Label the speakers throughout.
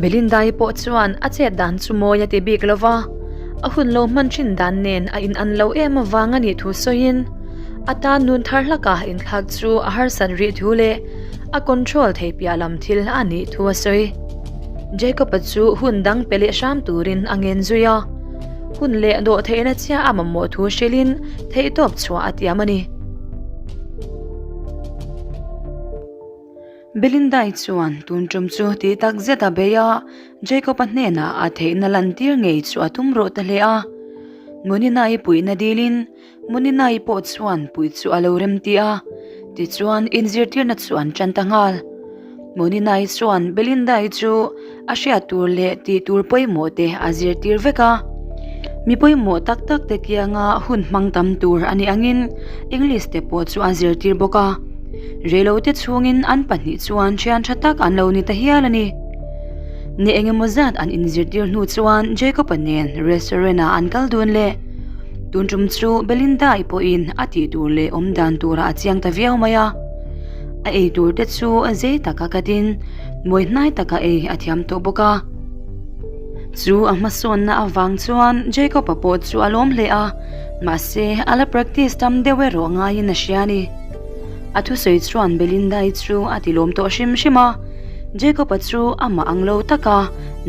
Speaker 1: Belinda-i pawh chuan a chet dan chu mawi a ti bik lo va, a hun lo hman thin dan nen a in an lo em avang a nih thu sawiin a tan nun thar hlaka inthlak chu a harsat rih thu leh a control thei piah lam thil a nih thu a sawi. Jacob-a chu hun dang pe leh hram turin a ngen zui a, hun leh dawh theihna chiah a mamawh thu hrilhin theihtawp chhuah a tiam a ni. Belinda-i chuan tun tum chu ti tak zet a bei a, Jacob-a hnenah a theihna lantir ngei chu a tum rawh ta hle a. Munina-i puihna dilin Munina-i pawh chuan puih chu a lo remti a, tichuan inzirtirna chu an tan ta nghal. Munina-i chuan Belinda-i chu a hriat tur leh tih tur pawimawh te a zirtir vek a. Mi pawimawh tak tak te kianga hun hmang tam tur a nih angin English te pawh chu a zirtir bawk a. Reilote chhungin an pahnih chuan thian tha tak an lo ni ta hial a ni. Ni engemaw zat an inzirtir hnu chuan Jacob-a nen restaurant ah an kal dun leh. Tun tum chu Belinda-i pawhin a tih tur leh awm dan turah a chiang ta viau mai a. A ei tur te chu zei taka katin mawi hnai taka ei a thiam tawh bawk a. Chu a hmasawnna avang chuan Jacob-a pawh chu a lawm hle a, mahse a la practice tam deuh erawh ngaiin a hria a ni. A thusawi chuan Belinda-i chu a ti lawm tawh hrim hrim a, Jacob-a chu amah ang lo taka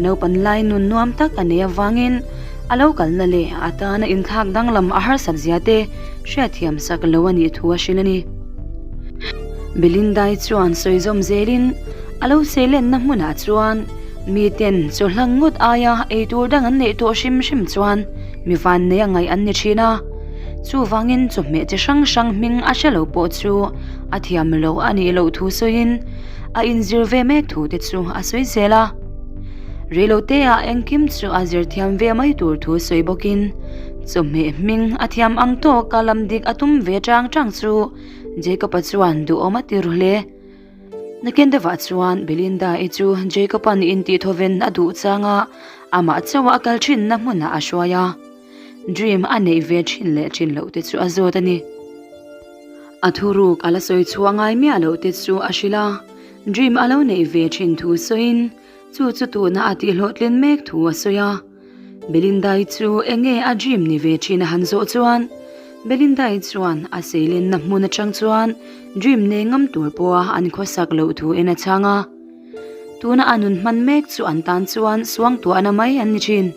Speaker 1: naupan lai nun nuam tak a nei avangin a lo kalna leh a tana inthlak danglam a harsat zia te hriatthiam sak lo a nih thu a hrilh a ni. Belinda-i chuan sawi zawm zelin a lo seilenna hmunah chuan miten chawhlang ngawt aia eitur dang an neih tawh hrim hrim chuan mi vannei a ngaih an ni thin a. Chuvangin chawhmeh chi hrang hrang hming a hre lo pawh chu a thiam lo a nih loh thu sawiin a inzir ve mek thu te chu a sawi zel a. Reilote-ah engkim chu a zir thiam ve mai tur thu sawi bawkin chawhmeh hming a thiam ang tawka lam dik a tum ve chang chang chu Jacob-a chuan duhawm a ti ru hle. Nakin deuhah chuan Belinda-i chu Jacob-a'n intihthawven a duh changa amah chauha a kal thinna hmunah a hruai a. Dream a neih ve thin leh thin loh te chu a zawt a ni. A thuruk a la sawi chhuah ngai miah loh te chu a hrilh a, Dream a lo neih ve thin thu sawiin chu chu tuna a tihhlawhtlin mek thu a sawi a. Belinda-i chu enge a dream ni ve thin a han zawh chuan Belinda-i chuan a seilenna hmun atang chuan dream nei ngam tur pawha an khawsak loh thu en a chhang a. Tuna a nun hman mek chu an tan chuan suangtuahna mai an ni thin.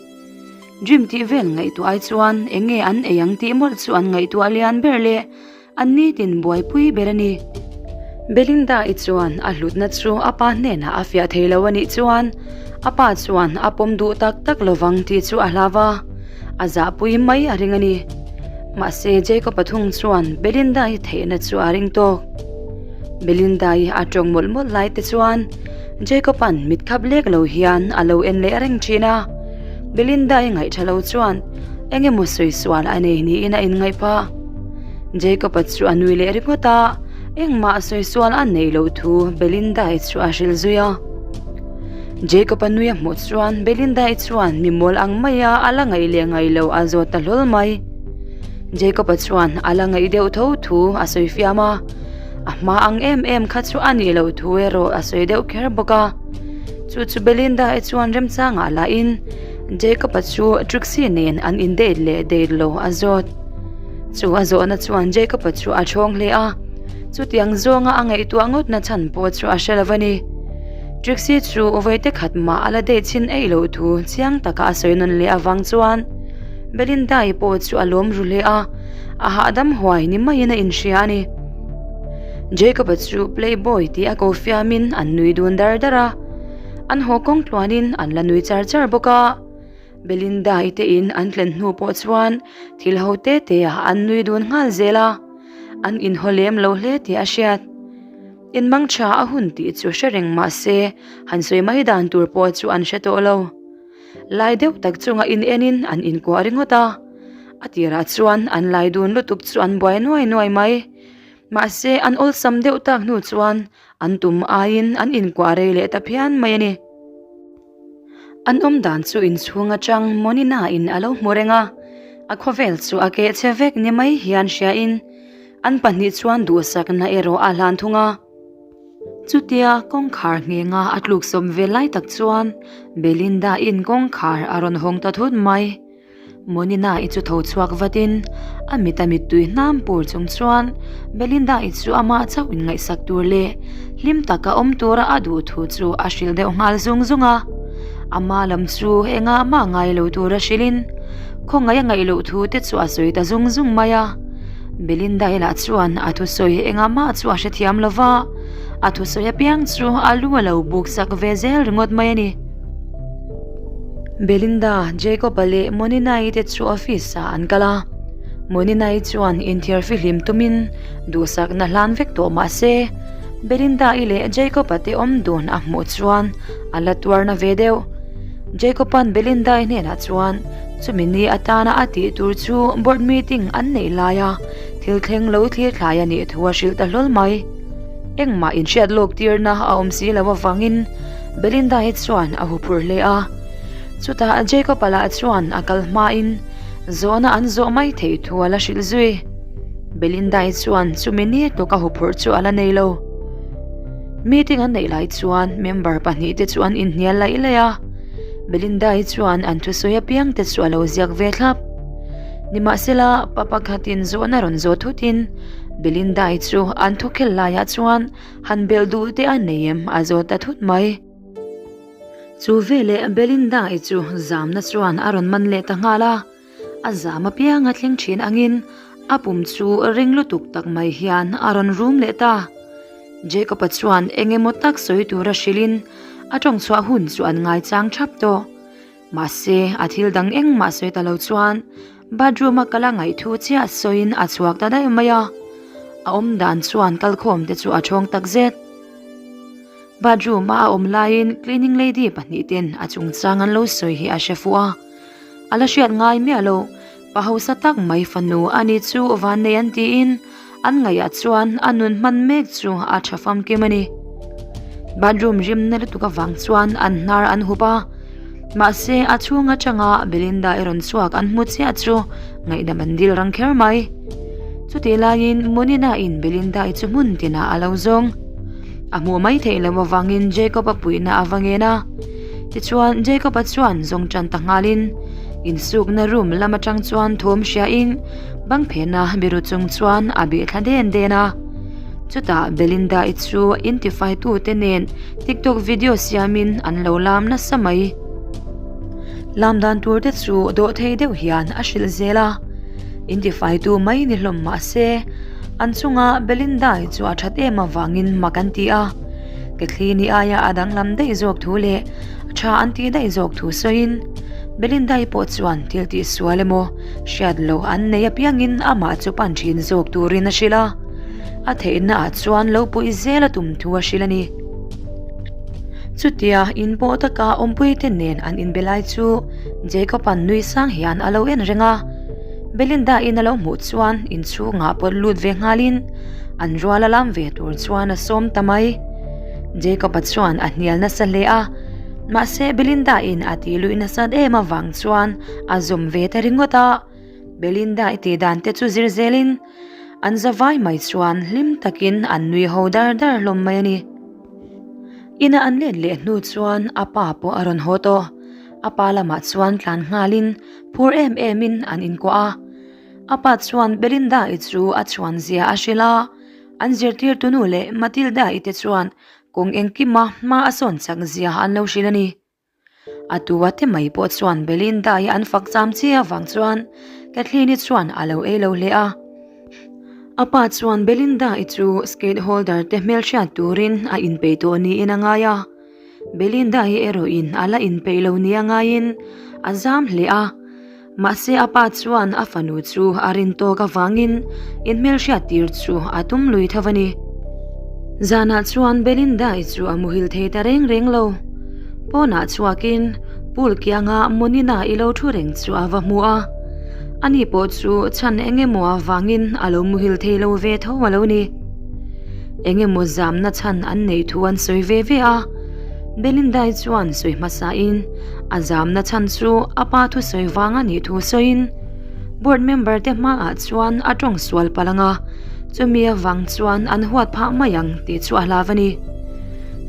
Speaker 1: Dream tih vel ngaihtuah ai chuan eng nge an ei ang tih mawlh chu an ngaihtuah lian ber leh an nitin buaipui ber a ni. Belinda-i chuan a hlutna chu a pa hnenah a fiah thei lo a nih chuan a pa chuan a pawm duh tak tak lovang tih chu a hlau a, a zahpui mai a ring a ni. Mahse Jacob-a thung chuan Belinda-i theihna chu a ring tawk. Belinda-i a tawng mawlh mawlh lai te chuan Jacob-a'n mit khap lek lo hian a lo en leh reng thin a. Belinda-i ngaihtha lo chuan eng emaw sawi sual a nei niin a inngaih pah. Jacob-a chu a nui leh ringawt a, engmah sawi sual a neih loh thu Belinda-i chu a hrilh zui a. Jacob-a nui a hmuh chuan Belinda-i chuan mi mawl ang maia a la ngaih leh ngaih loh a zawt ta hlawl mai. Jacob-a chuan a la ngaih deuh tho thu a sawi fiam a, a hma ang em em kha chu a nih loh thu erawh a sawi deuh kher bawk a. Chu chu Belinda-i chuan remchangah lahin Jacob-a chu Trixie nen an in date leh date lo a zawt. Chu a zawhna chuan Jacob-a chu a thawng hle a, chutiang zawnga a ngaihtuah ngawtna chhan pawh chu a hre lo a ni. Trixie chu vawi te khat mah a la date chhin eih loh thu chiang taka a sawi nawn leh avang chuan Belinda-i pawh chu a lawm ru hle a, a hahdam huai ni maiin a inhria a ni. Jacob-a chu playboy tih a ko fiamin an nui dun dar dar a, an haw kawng tluanin an la nui char char bawk a. Belinda-i te in an thlen hnu pawh chuan thil ho te te ah an nui dun nghal zel a, an inhaw lem lo hle tih a hriat. In mang tha a hun tih chu hre reng mah se han sawi mai dan tur pawh chu an hre tawh lo. Lai deuh tak chunga in enin an inkuah ringawt a, a tirah chuan an lai dun lutuk chu an buai nuai nuai mai. Mahse, an awlsam deuh tak hnu chuan an tum aiin an inkuah rei leh ta phian mai a ni. An awm dan chu inchhung atang Monina-in a lo hmu reng a, a khawvel chu a keh che vek ni mai hian hriain an pahnih chuan duhsakna erawh a hlan thung a. Chutia kawngkhar nghenga a tluk sawm ve lai tak chuan Belinda-in kawngkhar a rawn hawng ta thut mai. Monina-i chu tho chhuak vatin a mit a mittui hnam pur chung chuan Belinda-i chu amah chauh inngaihsak tur leh hlim taka awm tura a duh thu chu a hrilh deuh nghal zung zung a. Ama lam chu engah mah ngai lo tura hrilhin khawngaih a ngaih loh thu te chu a sawi ta zung zung mai a. Belinda-i lah chuan a thusawi engah mah chu a hrethiam lo va, a thusawi apiang chu a lu a lo buk sak ve zel ringawt mai a ni. Belinda, Jacob-a leh Monina-i te chu office-ah an kal a. Monina-i chuan inthiar fihlim tumin duhsakna hlan vek tawh mah se, Belinda-i leh Jacob-a te awm dun a hmuh chuan a la tuarna ve deuh. Jacob-a'n Belinda-i hnenah chuan chumi ni atana a tih tur chu board meeting an neih laia thil thleng lo thlir thlai a nih thu a hrilh ta hlawl mai. Engmah inhriat lawk tirna a awm si lo avangin Belinda-i chuan a huphurh hle a. Chutah Jacob-a lah chuan a kal hmain zawhna an zawh mai theih thu a la hrilh zui. Belinda-i chuan chumi ni tawka huphurh chu a la nei lo. Meeting an neih lai chuan member pahnihte chu an inhnial laih laih a, Belinda-i chuan an thusawi apiangte chu a lo ziak ve thlap. Nimahsela, pa pakhatin zawhna rawn zawh thutin Belinda-i chu an thukhel laiah chuan Han belh duh te a nei em a zawt ta thut mai. Chu veleh Belinda-i chu zamna chuan a rawn man leh ta nghal a, a zam apiang a thleng thin angin a pum chu ring lutuk tak mai hian a rawn rum leh ta. Jacob-a chuan eng emaw tak sawi tura hrilhin a tawng chhuah hun chu an ngaichang thap tawh. Mahse, a thil dang engmah sawi ta lo chuan bathroom a kal a ngaih thu chiah sawiin a chhuak ta daih mai a. A awm dan chuan kalkhawm te chu a thawng tak zet. Bathroom a a awm laiin cleaning lady pahnih ten a chungchang an lo sawi hi a hre fuh a. A la hriat ngai miah lo. Pa hausa tak mai fanu a ni chu vannei an tiin an ngaihah chuan a nun hman mek chu a tha famkim a ni. Bathroom rimna lutuk avang chuan an hnar an hup a, mahse a chhung atanga Belinda i rawn chhuak an hmu chiah chu ngaihdam an dil rang kher mai. Chutih laiin Monina in Belinda i chu hmun tinah a lo zawng. A hmuh mai theih loh avangin Jacob-a puihna a va ngen a. Tichuan Jacob-a chuan zawng tan ta nghalin insukna room lam atang chuan thawm hriain bang phena biru chung chuan a bih thla den den a. Chutah Belinda-i chu intifaitute nen TikTok video siamin an lo lam nasa mai. Lam dan tur te chu dawhthei deuh hian a hrilh zel a. Intifaitu mai ni hlawm mah se an chunga Belinda-i chu a that em avangin mak an ti a. Kathleen-i aia a danglam daih zawk thu leh a tha an tih daih zawk thu sawiin Belinda-i pawh chuan thil tih sual emaw hriat loh an nei apiangin amah chu pan thin zawk turin a hrilh a, a theihna ah chuan lo puih zel a tum thu a hrilh a ni. Chutia inpawh taka awmpuite nen an inbe lai chu Jacob-a'n nui sang hian a lo en reng a, Belinda-in a lo hmuh chuan inchhungah pawt lut ve nghalin an rual a lam ve tur chuan a sawm ta mai. Jacob-a chuan a hnial nasa hle a, mahse Belinda-in a tih luih nasat em avang chuan a zawm ve ta ringawt a. Belinda-i tih dan te chu zir zelin an za vai mai chuan hlim takin an nui ho dar dar hlawm mai a ni. Ina an let leh hnu chuan a pa pawh a rawn haw tawh. A pa lamah chuan tlan nghalin phur em emin an inkuah a. A pa chuan Belinda-i chu a chhuan zia a hrilh a, an zirtirtu nu leh Matilda-i te chuan kawng engkima hma a sawn chak zia an lo hrilh a ni. A tu a te mai pawh chuan Belinda-i an fak cham chi avang chuan Kathleen-i chuan a lo ei lo hle a. A pa chuan Belinda-i chu skate holder te hmelhriat turin a inpeih tawh niin a ngai a. Belinda-i erawhin a la inpeih lo nia ngaiin a zam hle a. Mahse a pa chuan a fanu chu a rin tawk avangin inhmelhriat tir chu a tum lui tho a ni. Zanah chuan Belinda-i chu a muhil thei ta reng reng lo. Pawnah chhuakin pool kianga Monina i lo thu reng chu a va hmu a. Ani pawh chu chhan eng emaw avangin a lo muhil thei lo ve tho a lo ni. Eng emaw zamna chhan an neih thu an sawi ve ve a. Belinda-i chuan sawi hmasain A zamna chhan chu a pa thusawi vang a nih thu sawiin board member te hmaah chuan a tawng sual palh ang a, chumi avang chuan an huat phah mai ang tih chu a hlav a ni.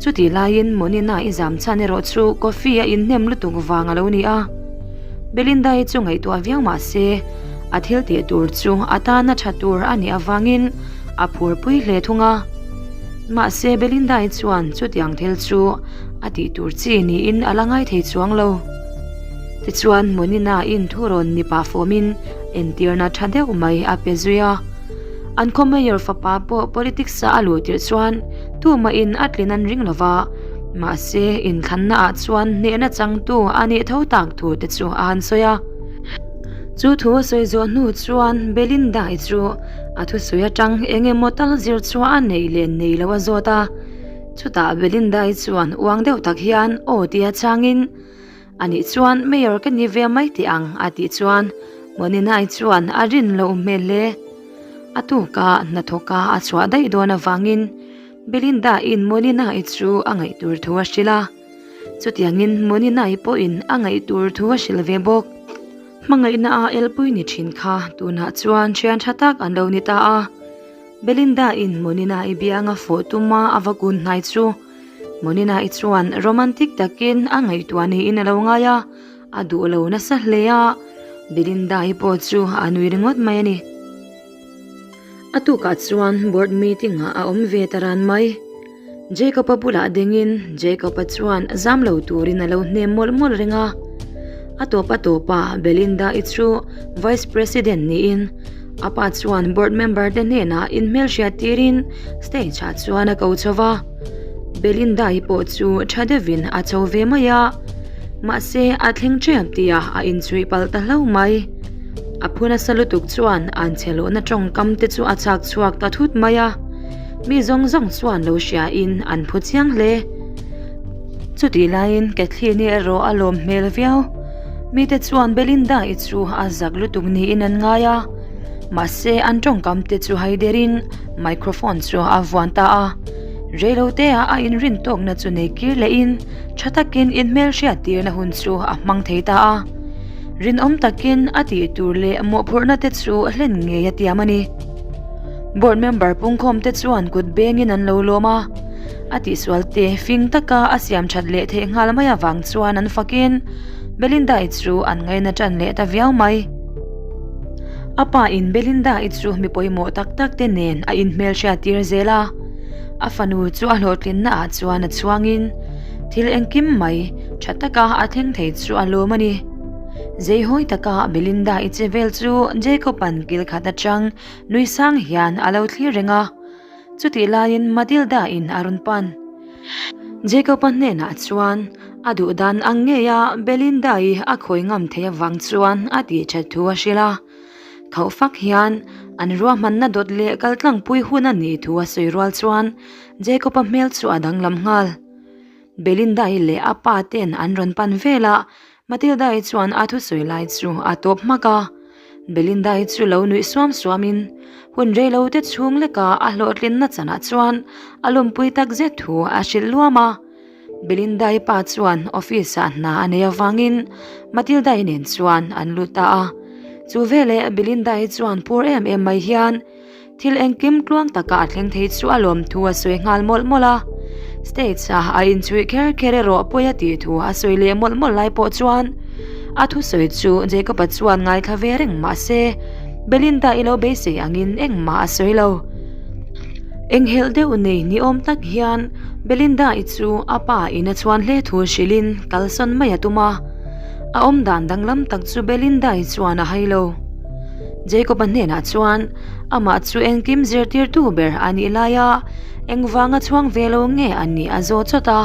Speaker 1: Chutih laiin Monina i zam chhan erawh chu coffee a inhnem lutuk vang a lo ni a. Belinda-i chu ngaihtuah viau mah se, a thil tih tur chu a tana tha tur a nih avangin a phurpui hle thung a. Mahse Belinda-i chuan chutiang thil chu a tih tur chi niin a la ngai thei chuang lo. Tichuan Monina-in thu rawn ni pah fawmin entirna tha deuh mai a pe zui a. An khaw mayor fapa pawh politics-a a luh tirh chuan tumahin a tlin an ring lo va, mahse inthlanna ah chuan hnehna changtu a nih tho tak thu te chu a han sawi a. Chu thu a sawi zawh hnu chuan Belinda-i chu a thusawi atang eng emaw tal zir chhuah a neih leh nei lo a zawt a. Chutah Belinda-i chuan uang deuh tak hian aw tia chhangin, A nih chuan Mayor ka ni ve mai teh ang a tih chuan Moninai chuan a rin loh hmel hle. A tuka hnathawka a chhuah daih dawn avangin Belinda-in Moninai chu a ngaih tur thu a hrilh a. Chutiangin Moninai pawhin a ngaih tur thu a hrilh ve bawk. Hmangaihna a elpui ni thin kha tunah chuan thian tha tak an lo ni ta a. Belinda-in Moninai bianga fawh tuma a va kun hnai chu Monina-i chuan romantic takin a ngaihtuah niin a lo ngai a, a duh lo nasa hle a, Belinda-i pawh chu a nui ringawt mai a ni. A tukah chuan board meeting-ah a awm ve ta ran mai. Jacob-a bulah dingin Jacob-a chuan zam lo turin a lo hnem mawlh mawlh reng a. A tawp a tawpah Belinda-i chu Vice President niin a pa chuan board member te hnenah inhmelhriat tirin stage ah chuan a ko chho va. Belinda-i pawh chu tha deuhin a chho ve mai a, mahse a thleng ṭep tihah a inchhuih palh ta hlauh mai. A phu nasa lutuk chuan an che lohna tawngkam te chu a chak chhuak ta thut mai a, mi zawng zawng chuan lo hriain an phu chiang hle. Chutih laiin Kathleen-i erawh a lawm hmel viau. Mite chuan Belinda-i chu a zak lutuk niin an ngai a, mahse an tawngkam te chu haiderin microphone chu a vuan ta a. Reilote ah a inrin tawkna chu nei kir lehin tha takin inhmelhriat tirna hun chu a hmang thei ta a. Rinawm takin a tih tur leh mawhphurhna te chu hlen ngei a tiam a ni. Board member pungkhawm te chuan kut bengin an lo lawm a, a tihsual te fing taka a siam that leh theih nghal mai avang chuan an fakin Belinda-i chu an ngaina tan leh ta viau mai. A pa in Belinda-i chu mi pawimawh tak tak te nen a inhmelhriat tir zel a, a fanu chu a hlawhtlinna ah chuan a chhuangin thil engkim mai tha taka a thleng thei chu a lawm a ni. Zeihawi taka Belinda-i che vel chu Jacob-a'n kil khat atang nui sang hian a lo thlir reng a, chutih laiin Matilda-in a rawn pan. Jacob-a hnenah chuan a duh dan ang ngeia Belinda-i a khawi ngam theih avang chuan a tih that thu a hrilh a. Khauh fak hian an ruahmanna dawt leh kaltlangpui hun a nih thu a sawi rual chuan Jacob-a hmel chu a danglam nghal. Belinda-i leh a pa ten an rawn pan vel a, Matilda-i chuan a thusawi lai chu a tawp hmak a. Belinda-i chu lo nuih suam suamin hun reilote chhung leka a hlawhtlinna chanah chuan a lawmpui tak zet thu a hrilh luam a. Belinda-i pa chuan office-ah hna a nei avangin Matilda-i nen chuan an lut ta a. Chu veleh Belinda-i chuan phur em em mai hian Thil engkim tluang taka a thleng thei chu a lawm thu a sawi nghal mawlh mawlh a. Stage ah a inchhuih kher kher erawh pawi a tih thu a sawi leh mawlh mawlh lai pawh chuan a thusawi chu Jacob-a chuan ngaithla ve reng mah se Belinda i lo beisei angin engmah a sawi lo. Enghelh deuh nei ni awm tak hian Belinda-i chu a pa in a chhuan hle thu hrilhin kalsawn mai a tum a. A awmdan danglam tak chu Belinda-i chuan a hai lo. Jacob-a hnenah chuan amah chu engkim zirtirtu ber a nih laia engvanga chhuang ve lo nge a nih a zawt chawt a.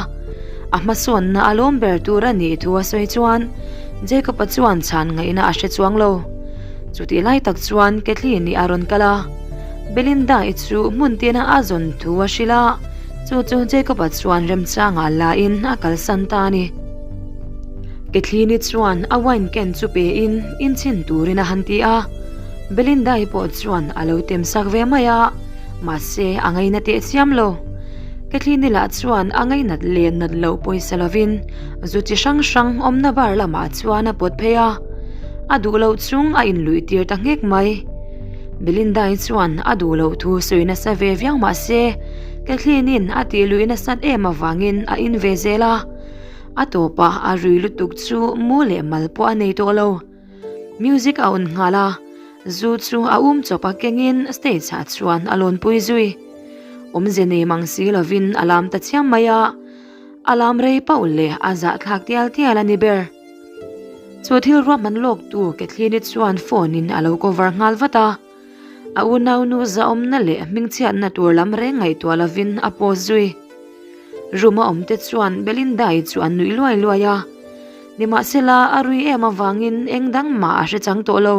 Speaker 1: A hmasawnna a lawm ber tur a nih thu a sawi chuan Jacob-a chuan chhan ngaihna a hre chuang lo. Chutih lai tak chuan Kathleen-i a rawn kal a, Belinda-i chu hmun tina a zawn thu a hrilh a, chu chu Jacob-a chuan remchangah la in a kalsan ta a ni. Kathleen-i chuan a wine ken chu pe in inchhin turin a han ti a, Belinda-i pawh chuan a lo tem sak ve mai a, mahse a ngaina teh chiam lo. Kathleen-i lah chuan a ngainat leh nat loh pawisa lovin zu chi hrang hrang awmna bar lamah chuan a pawt phei a, a duh loh chung a inluih tir ta nghek mai. Belinda-i chuan a duh loh thu sawi nasa ve viau mahse. Kathleen-in a tih luih nasat em avangin a in ve zel a, a tawpah a rui lutuk chu mu leh mal pawh a nei tawh lo. Music a on nghal a, zu chu a um chawp a kengin stage ah chuan a lawnpui zui. Awmze nei mang si lovin a lam ta chiam mai a, a lam rei pauh leh a zahthlak tial tial a ni ber. Chu thil ruahman lawk tu Kathleen-i chuan phone in a lo cover nghal vat a. A unaunu zahawmna leh hmingchhiatna tur lam reng ngaihtuah lovin a post zui. Room a awmte chuan Belinda-i chu an nuih luai luai a. Nimahsela a rui em avangin eng dang mah a hre chang tawh lo.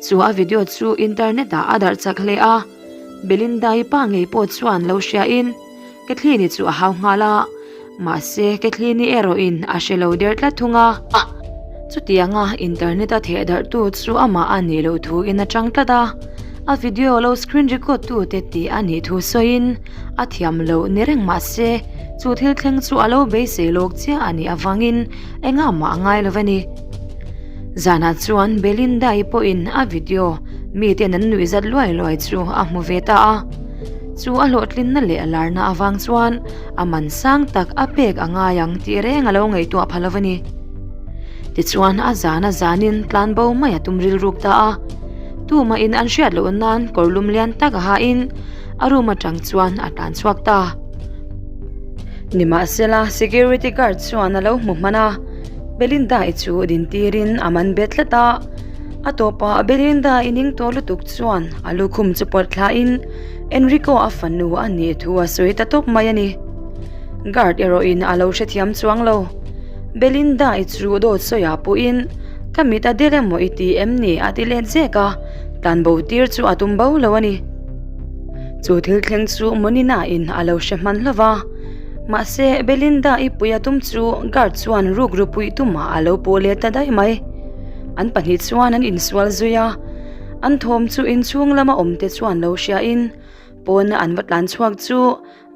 Speaker 1: Chu a video chu internet ah a darh chak hle a. Belinda-i pa ngei pawh chuan lo hriain Kathleen-i chu a hau nghal a, mahse Kathleen-i erawhin a hre lo der tlat thung a. Chutianga internet a theh darhtu chu amah a nih loh thuin a chang tlat a, a video lo screen record tute tih a nih thu sawiin a thiam loh ni reng mahse chu thil thleng chu a lo beisei lawk chiah a nih avangin engah mah a ngai lo a ni. Zanah chuan Belinda-i pawhin a video miten an nuih zat luai luai chu a hmu ve ta a. Chu a hlawhtlinna leh a larna avang chuan a man sang tak a pek a ngai ang tih reng a lo ngaihtuah pha lo a ni. Tichuan a zan a zanin tlanbo mai a tum rilruk ta a. Tumahin an hriat loh nan kawrlum lian tak a hain a room atang chuan a tlan chhuak ta. Nimahsela security guard chuan a lo hmu hman a, Belinda-i chu dintirin a man bet tlat a. A tawpah Belinda-i ning tawh lutuk chuan a lukhum chu pawt thlain Enrico a fanu a nih thu a sawi ta tawp mai a ni. Guard erawhin a lo hrethiam chuang lo. Belinda-i chu dawt sawiah pawhin ka mit a del emaw i ti em ni a ti let zek a, tlanbo tir chu a tum bo lo a ni. Chu thil thleng chu Monina-in a lo hre hman hlauh va, mahse Belinda-i pui a tum chu guard chuan rukru puih tumah a lo puh let ta daih mai. An pahnih chuan an insual zui a, an thawm chu inchhung lama awmte chuan lo hriain pawna an va tlan chhuak chu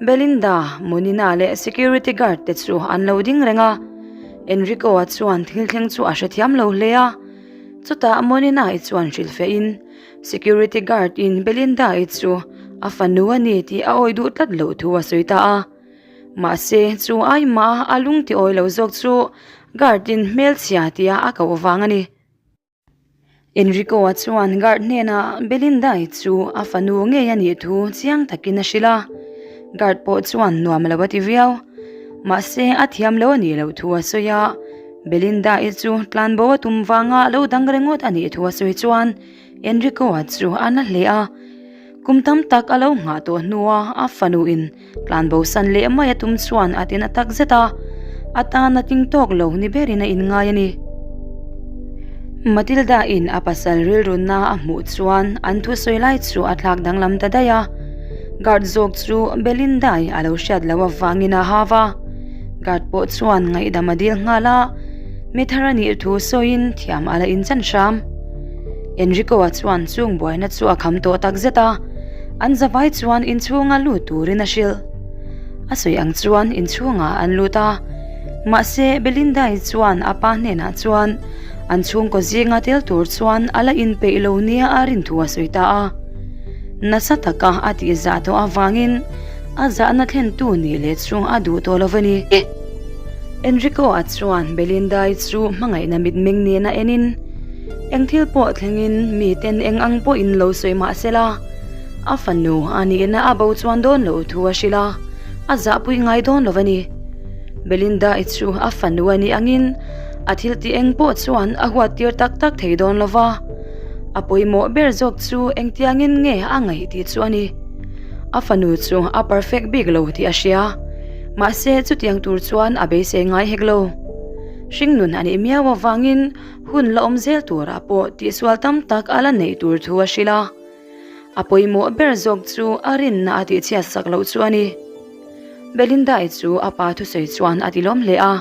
Speaker 1: Belinda, Monina leh security guard te chu an lo ding reng a. Enrico-a chuan thil thleng chu a hrethiam lo hle a, chutah Monina-i chuan hrilhfehin security guard in Belinda-i chu a fanu a ni tih a awih duh tlat loh thu a sawi ta a. Mahse, chu aimah a lung ti awi lo zawk chu guard in hmelchhia tia a koh vang a ni. Enrico-a chuan guard hnenah Belinda-i chu a fanu ngei a nih thu chiang takin a hrilh a, guard pawh chuan nuam lo a ti viau. Mahse, a thiam lo a nih loh thu a sawi a, Belinda-i chu tlanbo a tum vanga lo dang ringawt a nih thu a sawi chuan Enrico-a chu a na hle a. Kum tam tak a lo nghah tawh hnua a fanuin Tlanbosan leh mai a tum chuan a tina tak zet a, a tan a tling tawk lo ni berin a inngai a ni. Matilda-in a pasal rilruna a hmuh chuan an thusawi lai chu a thlak danglam ta daih a, guard zawk chu Belinda-i a lo hriat loh avangin a hau a, guard pawh chuan ngaihdam a dil nghal a, mi thar a nih thu sawiin thiam a la inchan hram. Enrico-a chuan chung buaina chu a kham tawh tak zet a. An zavai chuan inchhunga lut turin a hrilh. A sawi ang chuan inchhungah an lut a, mahse Belinda-i chuan a pa hnenah chuan an chhungkaw zinga tel tur chuan a la inpeih lo nia a rin thu a sawi ta a. Nasa taka a tihzah tawh avangin a zahna thlentu nih leh chu a duh tawh lo a ni. Enrico-a chuan Belinda-i chu hmangaihna mitmeng nena enin, Eng thil pawh thlengin miten eng ang pawhin lo sawi mah sela, a fanu a nihna a bo chuan dawn loh thu a hrilh a, a zahpui ngai dawn lo a ni. Belinda-i chu a fanu a nih angin a thil tih eng pawh chuan a huat tir tak tak thei dawn lo va, a pawimawh ber zawk chu engtiangin nge a ngaih tih chu a ni. A fanu chu a perfect bik lo tih a hria, mahse chutiang tur chuan a beisei ngai hek lo. Hringnun a nih miau avangin Hun la awm zel turah pawh tihsual tam tak a la neih tur thu a hrilh a. A pawimawh ber zawk chu a rinna a tihchhiat sak loh chu a ni. Belinda-i chu a pa thusawi chuan a tilawm hle a,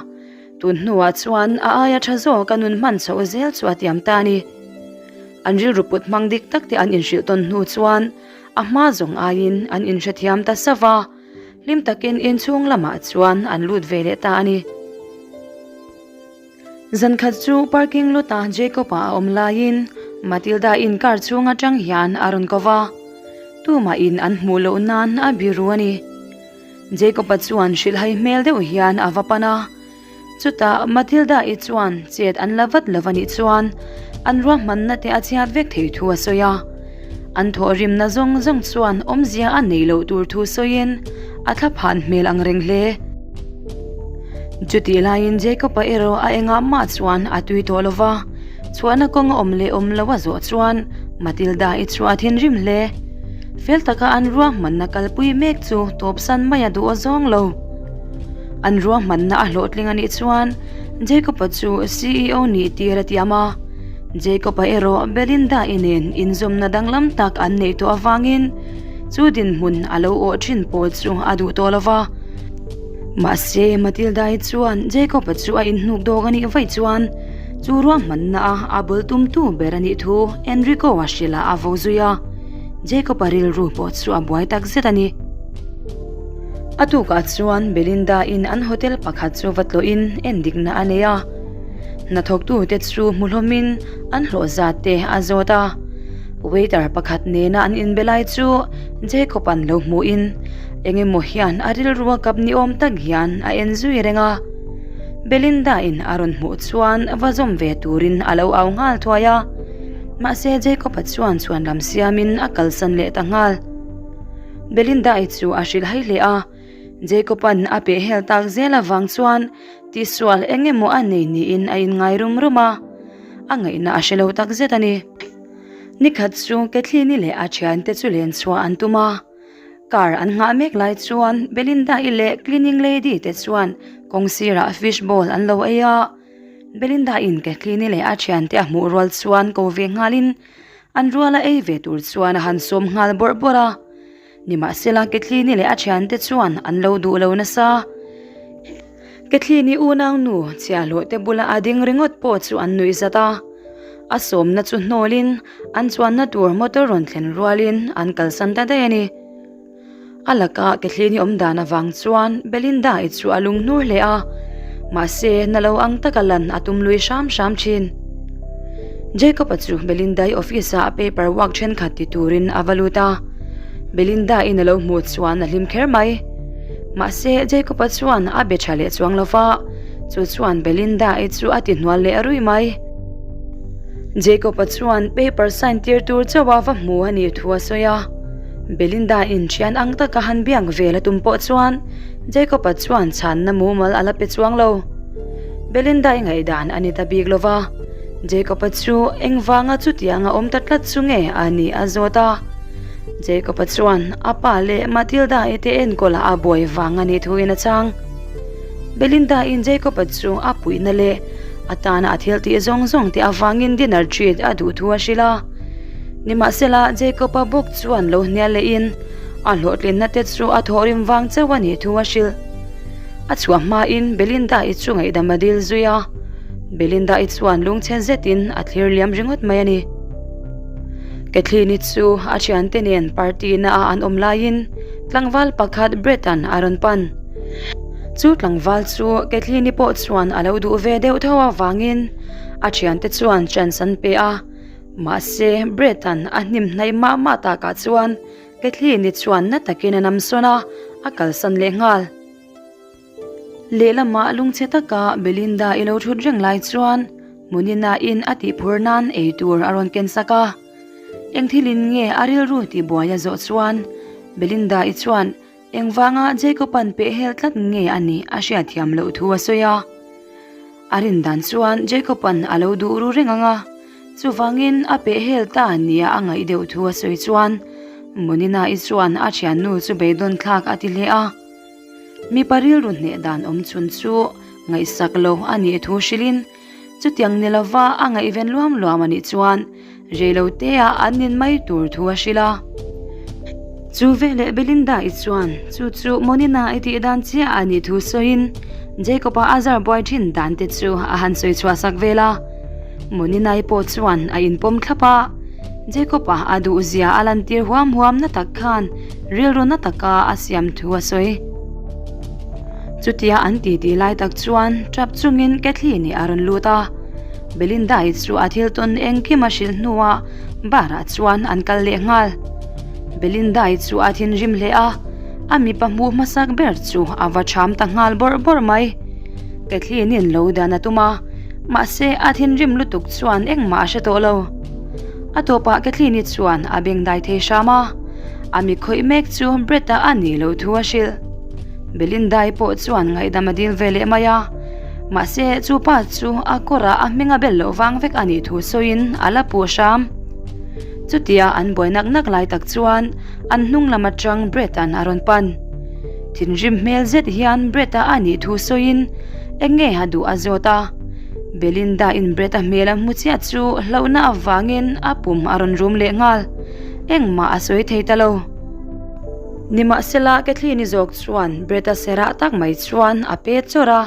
Speaker 1: tun hnuah chuan a aia tha zawk a nun hman chhoh zel chu a tiam ta a ni. An rilru put hmang dik tak te an inhrilh tawn hnu chuan a hma zawng aiin an inhrethiam ta sauh a, hlim takin inchhung lamah chuan an lut ve leh ta a ni. Zan khat chu parking lot ah Jacob-a a awm laiin Matilda-in car chhung atang hian a rawn ko va. Tumahin an hmuh loh nan a biru a ni. Jacob-a chuan hrilhhai hmel deuh hian a va pan a. Chutah Matilda-i chuan chet an la vat lo a nih chuan an ruahmanna te a chhiat vek thei thu a sawi a. An thawhrimna zawng zawng chuan awmzia a nei loh tur thu sawiin a thlaphan hmel ang reng hle. Chutih laiin Jacob-a erawh a engah mah chuan a tui tawh lo va, chhuahna kawng a awm leh awm lo a zawh chuan Matilda-i chu a thinrim hle. Fel taka an ruahmanna kalpui mek chu tawpsan mai a duh aw zawng lo. An ruahmanna a hlawhtling a nih chuan Jacob-a chu CEO nih tir a tiam a. Jacob-a erawh Belinda-i nen inzawmna danglam tak an neih tawh avangin chu dinhmun a lo awh thin pawl chu a duh tawh lo va. Mahse, Matilda-i chuan Jacob-a chu a inhnuk dawk a nih vaih chuan chu ruahmanna a a bul tumtu ber a nih thu Enrico-a hrilh ah a vo zui a. Jacob-a rilru pawh chu a buai tak zet a ni. A tukah chuan Belinda-in an hotel pakhat chu va tlawhin endikna a nei a. Hnathawktute chu hmu hlawmin an hlawh zat te a zawt a. Waiter pakhat nena an inbe lai chu Jacob-a'n lo hmuhin eng emaw hian a rilru a kap ni awm tak hian a en zui reng a. Belinda-in a rawn hmuh chuan va zawm ve turin a lo au nghal thuai a. Mahse Jacob-a chuan chhuanlam siamin a kalsan leh ta nghal. Belinda-i chu a hrilh hai hle a, Jacob-a'n a pehhel tak zel avang chuan tihsual eng emaw a nei niin a inngai rum rum a, a ngaihna a hre lo tak zet a ni. Nikhat chu Kathleen-i leh a thiante chu len chhuah an tum a, car an nghah mek lai chuan Belinda-i leh cleaning lady te chuan kawng sirah fish ball an lo ei a, Belinda-in Kathleen-i leh a thiante a hmuh rual chuan ko ve nghalin An ruala ei ve tur chuan a han sawm nghal bawrh bawrh a, nimahsela Kathleen-i leh a thiante chuan an lo duh lo nasa. Kathleen-i unaunu chhiahhlawh te bula a ding ringawt pawh chu an nuih zat a, a sawmna chu hnawlin an chuanna tur motor rawn thlen rualin an kalsan ta daih a ni. A laka Kathleen-i awm dan avang chuan Belinda-i chu a lung hnur hle a, mahse na lo ang taka lan a tum lui hram hram thin. Jacob-a chu Belinda-i office-ah paper work thenkhat ti turin a va lut a, Belinda-in a lo hmuh chuan a hlim kher mai. Mahse Jacob-a chuan a be tha leh chuang lo va, chu chuan Belinda-i chu a ti hnual leh ruih mai. Jacob-a chuan paper sign tir tur chauh a va hmu a nih thu a sawi a. Belinda in thian ang taka han biak vel a tum pawh chuan Jacob-a chuan chhanna mumal a la pe chuang lo. Belinda-i ngaihdan a ni ta bik lo va, Jacob-a chu engvanga chutianga awm ta tlat chu nge a nih a zawt a. Jacob-a chuan a pa leh Matilda-i te enkawlah a buai vang a nih thuin a chhang. Belinda-in Jacob-a chu a puihna leh a tana a thil tih zawng zawng te avangin dinner treat a duh thu a hrilh a. Nimahsela, Jacob-a bawk chuan lo hnial lehin a hlawhtlinna te chu a thawhrim vang chauh a nih thu a hrilh. A chhuah hmain Belinda-i chu ngaihdam a dil zui a, Belinda-i chuan lungchhe zetin a thlir liam ringawt mai a ni. Kathleen-i chu a thiante nen party na a an awm laiin tlangval pakhat Brett-a'n a rawn pan. Chu tlangval chu Kathleen-i pawh chuan a lo duh ve deuh tho avangin a thiante chuan chance an pe a. Mahse, Brett-a'n a hnim hnaih mah mah takah chuan Kathleen-i chuan na takin a namsawn a, a kalsan leh nghal. Lehlamah lungchhe taka Belinda-i lo thut reng lai chuan Munina-in a tihphur nan ei tur a rawn ken sak a. Eng thilin nge a rilru tihbuai a zawh chuan Belinda-i chuan Engvanga Jacob-a'n pehhel tlat nge a nih a hriatthiam loh thu a sawi a. A rin dan chuan Jacob-a'n a lo duh ru reng ang a, chuvangin a pehhel ta nia a ngaih deuh thu a sawi chuan Monina-i chuan a thiannu chu beidawn thlak a ti hle a. Mipa rilru hneh dan awm chhun chu ngaihsak lo a nih thu hrilhin Chutiang ni lova a ngaihven luam luam a nih chuan reilotea an nin mai tur thu a hrilh a. Chu veleh Belinda-i chuan chu chu Monina i tih dan chiah a nih thu sawiin Jacob-a a zar buai thin dan te chu a han sawi chhuah sak vel a. Monina-i pawh chuan a inpawm thlap a, Jacob-a a duhzia a lantir huam huam na tak khan rilru na taka a siam thu a sawi. Chutia an titi lai tak chuan tap chungin Kathleen-i a rawn lut a, Belinda-i chu a thil tawn engkim a hrilh hnuah bar ah chuan an kal leh nghal. Belinda-i chu a thinrim hle a, a mipa hmuh hmasak ber chu a va cham ta nghal bawrh bawrh mai. Kathleen-in lo dan a tum a, mahse a thinrim lutuk chuan engmah a hre tawh lo. A tawpah Kathleen-i chuan a bengdai thei hram a, a mi khawih mek chu Brett-a a nih loh thu a hrilh. Belinda-i pawh chuan ngaihdam a dil ve leh mai a, mahse chu pa chu a kawrah a hming a bel loh vang vek a nih thu sawiin a la puh hram. Chutia an buai nak nak lai tak chuan an hnung lam atang Brett-a'n a rawn pan. Thinrim hmel zet hian Brett-a a nih thu sawiin eng nge a duh a zawt a. Belinda-in Brett-a hmel a hmu chiah chu hlauhna avangin a pum a rawn rum leh nghal. Engmah a sawi thei ta lo. Nimahsela Kathleen-i zawk chuan Brett-a serah tak mai chuan a pe chawrh a,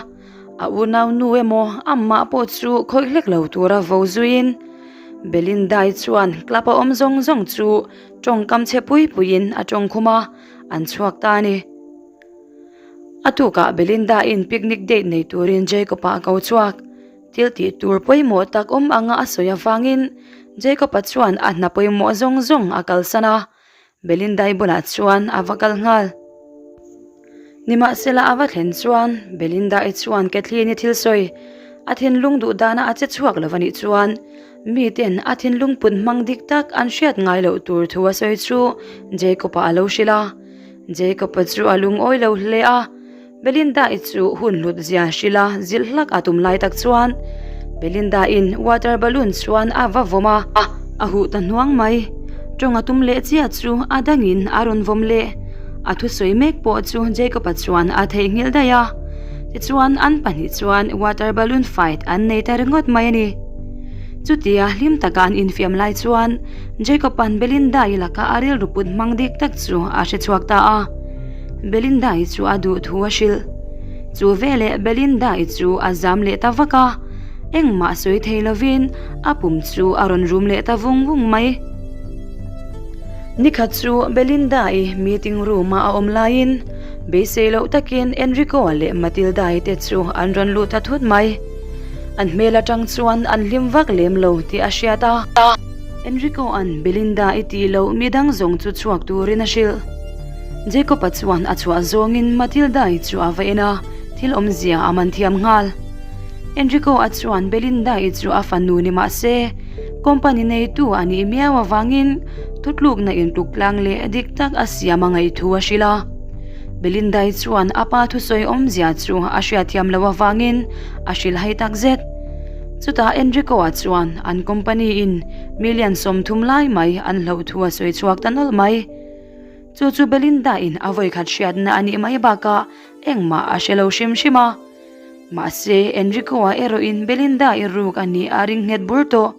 Speaker 1: a unau nu emaw amah pawh chu khawih hlek lo tura vo zuiin Belinda-i chuan club a awm zawng zawng chu tawngkam chhe pui puiin a tawng khum a, an chhuak ta a ni. A tukah Belinda-in picnic date nei turin Jacob-a a ko chhuak. Thil tih tur pawimawh tak awm anga a sawi avangin Jacob-a chuan a hna pawimawh zawng zawng a kalsan a, Belinda-i bulah chuan a va kal nghal. Nimahsela a va thlen chuan Belinda-i chuan Kathleen-i thil sawi a thinlung duh dana a che chhuak lo a nih chuan miten a thinlung put hmang dik tak an hriat ngai loh tur thu a sawi chu Jacob-a a lo hrilh a. Jacob-a chu a lungawi lo hle a. Belinda-i chu hun hlut zia hrilh a zilh hlak a tum lai tak chuan Belinda-in water balloon chuan a va vawm a, a huh ta hnuang mai. Tawng a tum leh chiah chu a dangin a rawn vawm leh. A thusawi mek pawh chu Jacob-a chuan a theihnghilh daih a. Tichuan an pahnih chuan water balloon fight an nei ta ringawt mai a ni. Chutia hlim taka an infiam lai chuan Jacob-a'n Belinda-i laka a rilru put hmang dik tak chu a hre chhuak ta a. Belinda-i chu a duh thu a hrilh. Chu veleh Belinda-i chu a zam leh ta vak a, engmah sawi thei lovin a pum chu a rawn rum leh ta vung vung mai. Nikhat chu Belinda-i meeting room-a a awm laiin beisei loh takin Enrico-a leh Matilda-i te chu an rawn lut ta thut mai. An hmel atang chuan an hlim vak lem lo tih a hriat a. Enrico-a'n Belinda-i tih loh midang zawng chu chhuak turin a hrilh. Jacob-a chuan a chhuah zawngin Matilda-i chu a va en a, thil awmzia a man thiam nghal. Enrico-a chuan Belinda-i chu a fanu ni mah se, company neitu a nih miau avangin thutlukna intluk tlang leh dik tak a siam a ngaih thu a hrilh a. Belinda-i chuan a pa thusawi awmzia chu a hriatthiam loh avangin a hrilhhai tak zet. Chutah Enrico-a chuan an company-in million 30 lai mai an hloh thu a sawi chhuak ta nawlh mai. Chu chu Belinda-in a vawikhat hriatna a nih mai bakah engmah a hre lo hrim hrim a. Mahse, Enrico-a erawhin Belinda-i ruk a nih a ring nghet bur tawh.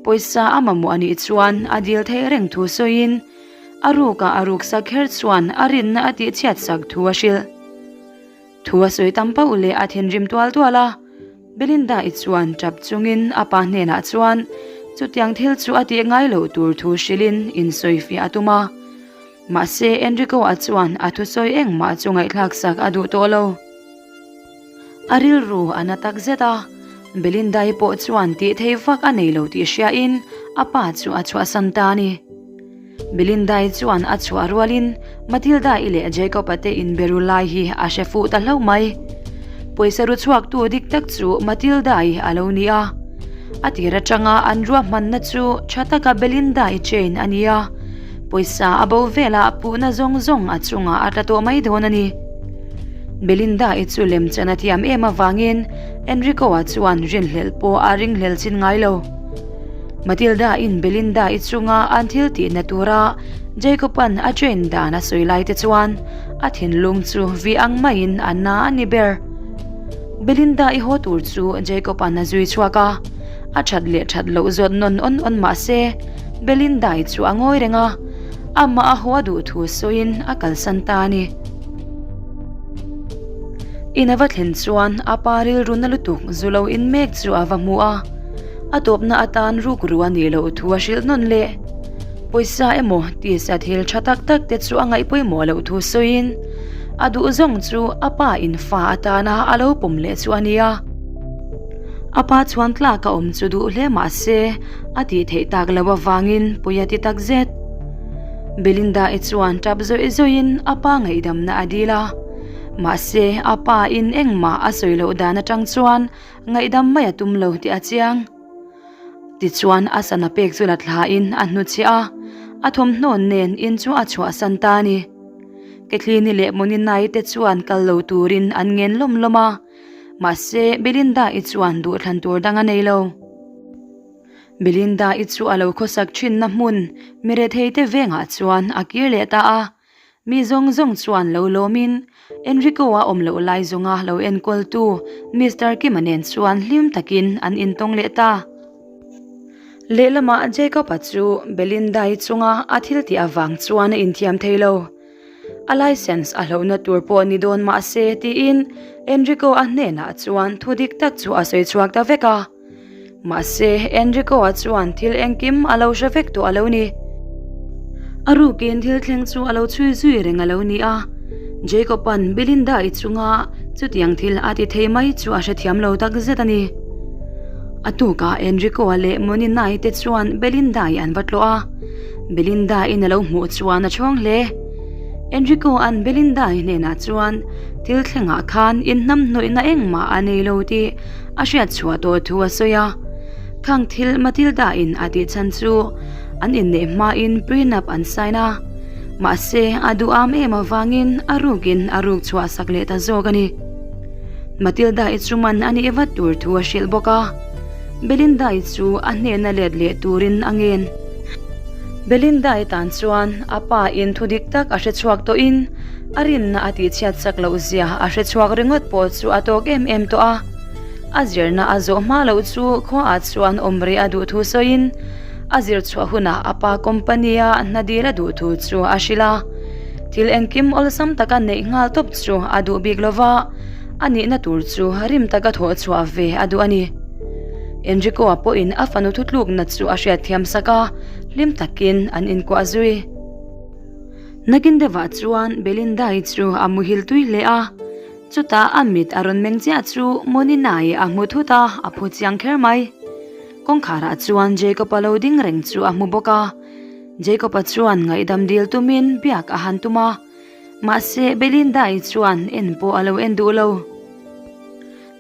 Speaker 1: Pawisa a mamawh a nih chuan a dil theih reng thu sawiin a rukah a ruksak kher chuan a rinna a tihchhiatsak thu a hrilh. Thu a sawi tam pauh leh a thinrim tual tual a. Belinda-i chuan tap chungin a pa hnenah chuan chutiang thil chu a tih ngai loh tur thu hrilhin insawifiah a tum a. Mahse, Enrico-a chuan a thusawi engmah chu ngaihthlak sak a duh tawh lo. A rilru a na tak zet a, Belinda-i pawh chuan tih thei vak a nei lo tih hriain a pa chu a chhuahsan ta a ni. Belinda-i chuan a chhuah rualin Matilda-i leh Jacob-a te inberu lai hi a hre fuh ta hlauh mai. Pawisa ru chhuaktu dik tak chu Matilda-i a lo ni a. A tir atanga an ruahmanna chu tha taka Belinda-i chain a ni a, pawisa a bo velah puhna zawng zawng a chungah a tla tawh mai dawn a ni. Belinda-i chu lemchan a thiam em avangin Enrico-a chuan rinhlelh pawh a ringhlel chin ngai lo. Matilda-in Belinda-i chunga an thil tihna tura Jacob-a'n a train dan a sawi lai te chuan a thinlung chu vi ang maiin a na a ni ber. Belinda-i haw tur chu Jacob-a'n a zui chhuak a, a that leh that loh zawt nawn awn awn mah se Belinda-i chu a ngawi reng a, amah a haw a duh thu sawiin a kalsan ta a ni. In a va thlen chuan a pa rilru na lutuk zu lo in mek chu a va hmu a. A tawpna atan rukru a nih loh thu a hrilh nawn leh. Pawisa emaw tisa thil tha tak tak te chu a ngaih pawimawh loh thu sawiin a duh zawng chu a pa in fa atana a lo pawm leh chu a nia. A pa chuan tlak a awm chu duh hle mah se a tih theih tak loh avangin pawi a ti tak zet. Belinda-i chuan tap zawih zawihin a pa ngaihdamna a dil a. Mahse, a pa in engmah a sawi loh dan atang chuan ngaihdam mai a tum lo tih a chiang. Tichuan a sana pek chu la thlain a hnuchhiah a, a thawmhnaw nen in chu a chhuahsan ta a ni. Kathleen-i leh Monina-i te chuan kal lo turin an ngen lawm lawm a, mahse Belinda-i chuan duhthlan tur dang a nei lo. Belinda-i chu a lo khawsak thinna hmun mirethei te vengah chuan a kir leh ta a, mi zawng zawng chuan lo lawmin Enrico-a awm loh lai zawnga lo enkawltu Mister Kima nen chuan hlim takin an intawng leh ta. Lehlamah Jacob-a chu Belinda-i chunga a thil tih avang chuan a inthiam thei lo. A licence a hlauhna tur pawh ni dawn mah se tiin Enrico-a hnenah chuan thu dik tak chu a sawi chhuak ta vek a. Mahse, Enrico-a chuan thil engkim a lo hre vek tawh a lo ni. A rukin thil thleng chu a lo chhui zui reng a lo ni a. Jacob-a'n Belinda-i chunga chutiang thil a ti thei mai chu a hrethiam lo tak zet a ni. A tukah Enrico-a leh Monina-i te chuan Belinda-i an va tlawh a. Belinda-in a lo hmuh chuan a chhawng hle. Enrico-a'n Belinda-i hnenah chuan thil thlengah khan inhnamhnawihna engmah a nei lo tih a hriat chhuah tawh thu a sawi a. Khang thil Matilda in a tih chhan chu an inneih hmain prenup an sign a, mahse a duham em avangin a rukin a ruk chhuah sak leh ta zawk a ni. Matilda i chu man a nih vat tur thu a hrilh bawk a, Belinda i chu a hnehna let leh turin a ngen. Belinda i tan chuan a pa in thu dik tak a hre chhuak tawhin a rinna a tihchhiat sak loh zia a hre chhuak ringawt pawh chu a tawk em em tawh a. A zirna a zawh hma loh chu khuaah chuan awm rih a duh thu sawiin a zir chhuah hunah a pa company-a hna dil a duh thu chu a hrilh a. Thil engkim awlsam taka neih nghal tawp chu a duh bik lo va, a nihna tur chu rim taka thawh chhuah ve a duh a ni. Enrico-a pawhin a fanu thutlukna chu a hriatthiam sak a, hlim takin an inkuah zui. Nakin deuhah chuan Belinda-i chu a muhil tui hle a. Chutah a mit a rawn meng chiah chu Moninai a hmu thut a, a phu chiang kher mai. Kawngkharah chuan Jacob-a lo ding reng chu a hmu bawk a. Jacob-a chuan ngaihdam dil tumin biak a han tum a, mahse Belinda-i chuan en pawh a lo en duh lo.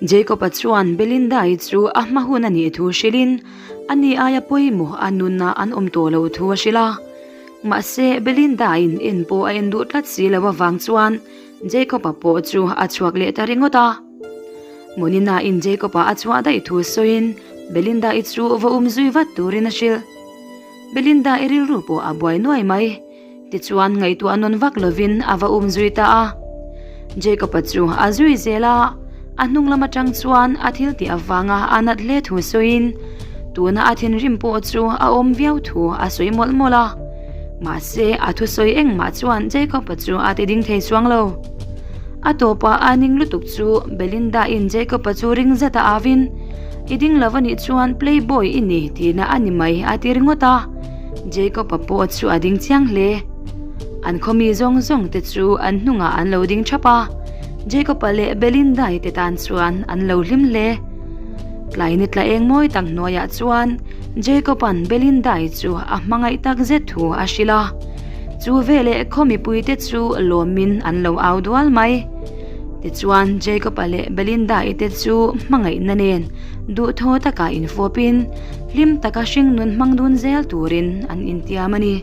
Speaker 1: Jacob-a chuan Belinda-i chu a hma hun a nih thu hrilhin a ni aia pawimawh a nunah an awm tawh loh thu a hrilh a. Mahse Belinda-in en pawh a en duh tlat si lo avang chuan Jacob-a pawh chu a chhuak leh ta ringawt a. Monina-in Jacob-a a chhuah daih thu sawiin Belinda-i chu va um zui vat turin a hrilh. Belinda-i rilru pawh a buai nuai mai. Tichuan ngaihtuah nawn vak lovin a va um zui ta a. Jacob-a chu a zui zel a, a hnung lam atang chuan a thil tih avanga a nat hle thu sawiin tuna a thinrim pawh chu a awm viau thu a sawi mawlh mawlh a. Mahse, a thusawi engmah chuan Jacob-a chu a ti ding thei chuang lo. A tawpah a ning lutuk chu Belinda-in Jacob-a chu ring zet a avin, I ding lo anih chuan playboy i ni tihna a ni mai a ti ringawt a. Jacob-a pawh chu a ding chiang hle. An khawmi zawng zawng te chu an hnungah an lo ding thap a, Jacob-a leh Belinda-i te tan chuan an lo hlim hle. Tlai ni tla eng mawi tak hnuaiah chuan Jacob-a'n Belinda-i chu a hmangaih tak zet thu a hrilh a. Chu veleh khaw mipuite chu lawmin an lo au dual mai. Tichuan Jacob-a leh Belinda-i te chu hmangaihna nen duhthaw taka infawpin hlim taka hringnun hmang dun zel turin an intiam a ni.